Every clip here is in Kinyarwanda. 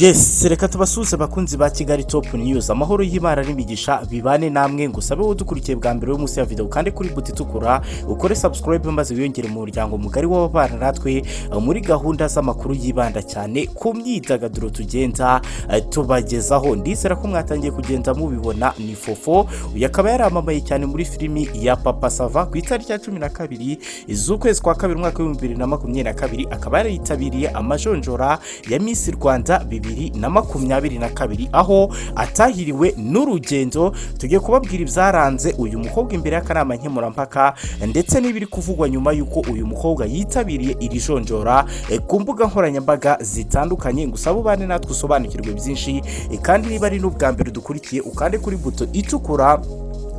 Yes, reka tubasuhuze bakunzi ba Kigali Top News. Amahoro y'Imana n'imigisha bibane namwe. Ngusabe wowe udukurikiye bwa mbere munsi ya video, kandi kuri buto itukura ukore subscribe maze wiyongere mu muryango mugari w'ababana natwe muri gahunda z'amakuru yibanda cyane ku myidagaduro tugenda tubagezaho. Ndizera ko mwatangiye kugenda mubibona, ni Fofo. Uyu akaba yaramamaye cyane muri filimi ya Papa Sava. Ku itariki ya 12 z'ukwezi kwa kabiri, umwaka wa 2022, akaba yaritabiriye amajonjora ya Miss Rwanda 2022, aho atahiriwe n'urugendo. Tugiye kubabwira ibyaranze uyu mukobwa imbere y'akanama nkemurampaka, ndetse n'ibiri kuvugwa nyuma y'uko uyu mukobwa yitabiriye iri jonjora ku mbuga nkoranyambaga zitandukanye. Gusa ubane natwe usobanukirwe byinshi, kandi niba ari n'ubwa mbere dukurikiye, ukande kuri buto itukura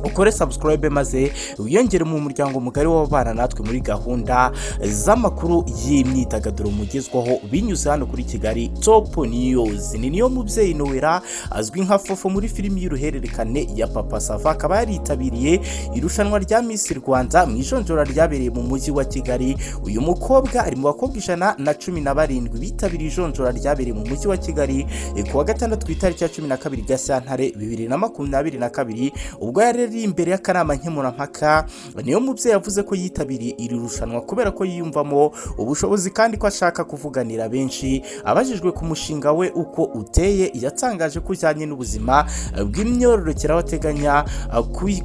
ukore subscribe maze wiyongere mu muryango mugari w'ababana natwe muri gahunda z'amakuru y'imyidagaduro mugezwaho binyuze hano kuri Kigali Top News. Ni niyo mubyeyi Noella azwi nka Fofo muri filimi y'uruhererekane ya Papa Sava, akaba yaritabiriye irushanwa rya Miss Rwanda mu ijonjora ryabereye mu mujyi wa Kigali. Uyu mukobwa ari mu bakobwa 117 bitabiriye ijonjora ryabereye mu mujyi wa Kigali ku wa gatandatu, ku itariki ya 12 Gashyantare 2022. Ubwo yari ari imbere y'akanama nkemurampaka, niyo mubyeyi yavuze ko yitabiriye iri rushanwa kubera ko yiyumvamo ubushobozi kandi ko ashaka kuvuganira benshi. Abajijwe ku mushinga we uko uteye, yatangaje ko ujyanye n'ubuzima bw'imyororokere, aho ateganya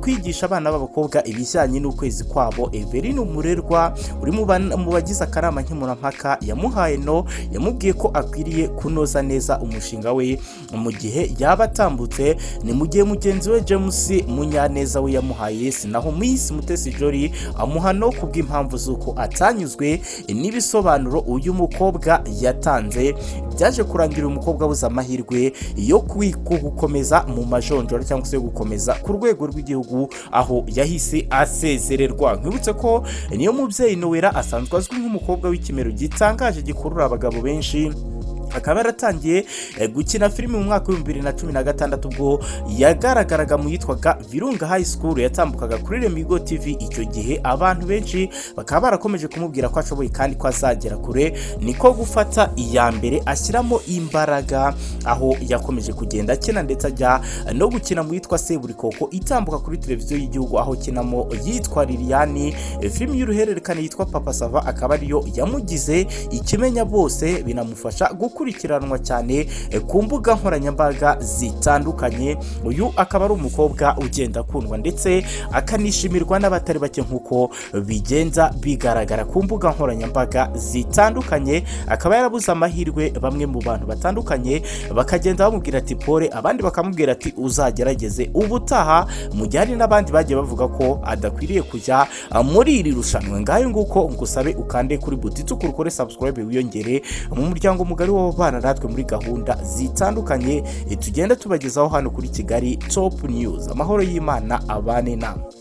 kwigisha abana b'abakobwa ibijyanye n'ukwezi kwabo. Everine Umurerwa uri mu bagize akanama nkemurampaka yamuhaye no, yamubwiye ko akwiriye kunoza neza umushinga we mu gihe yaba atambutse. Ni mu gihe mugenzi we James Munyaneza we yamuhaye yes, naho Miss Mutesi Jolly amuha no kubw'impamvu z'uko atanyuzwe n'ibisobanuro uyu mukobwa yatanze. Byaje kurangira uyu mukobwa abuze amahirwe yo gukomeza mu majonjora cyangwa se gukomeza ku rwego rw'igihugu, aho yahise asezererwa. Nkwibutse ko niyo mubyeyi Noella asanzwe azwi nk'umukobwa w'ikimero gitangaje gikurura abagabo benshi, akaba yaratangiye gukina filimi mu mwaka wa 2016, ubwo yagaragaraga mu yitwaga Virunga High School yatambukaga kuri Remigo TV. Icyo gihe abantu benshi bakaba barakomeje kumubwira ko ashoboye kandi ko azagera kure, niko gufata iya mbere ashyiramo imbaraga, aho yakomeje kugenda akina ndetse ajya no gukina mu yitwa Seburikoko itambuka kuri televiziyo y'igihugu, aho akinamo yitwa Liliane. Filimi y'uruhererekane yitwa Papa Sava akaba ariyo yamugize ikimenya bose, binamufasha gukurikiranwa cyane ku mbuga nkoranyambaga zitandukanye. Uyu akaba ari umukobwa ugenda akundwa ndetse akanishimirwa n'abatari bake, nk'uko bigenza bigaragara ku mbuga nkoranyambaga zitandukanye. Akaba yarabuze amahirwe, bamwe mu bantu batandukanye bakagenda bamubwira ati "Pole", abandi bakamubwira ati "Uzagerageze ubutaha", mu gihe hari n'abandi bagiye bavuga ko adakwiriye kujya muri iri rushanwa. Ngayo nguko, ngusabe ukande kuri buto itukura ukore subscribe wiyongere mu muryango mugari w'abana natwe muri gahunda zitandukanye tugenda tubagezaho hano kuri Kigali Top News. Amahoro y'Imana abane namwe.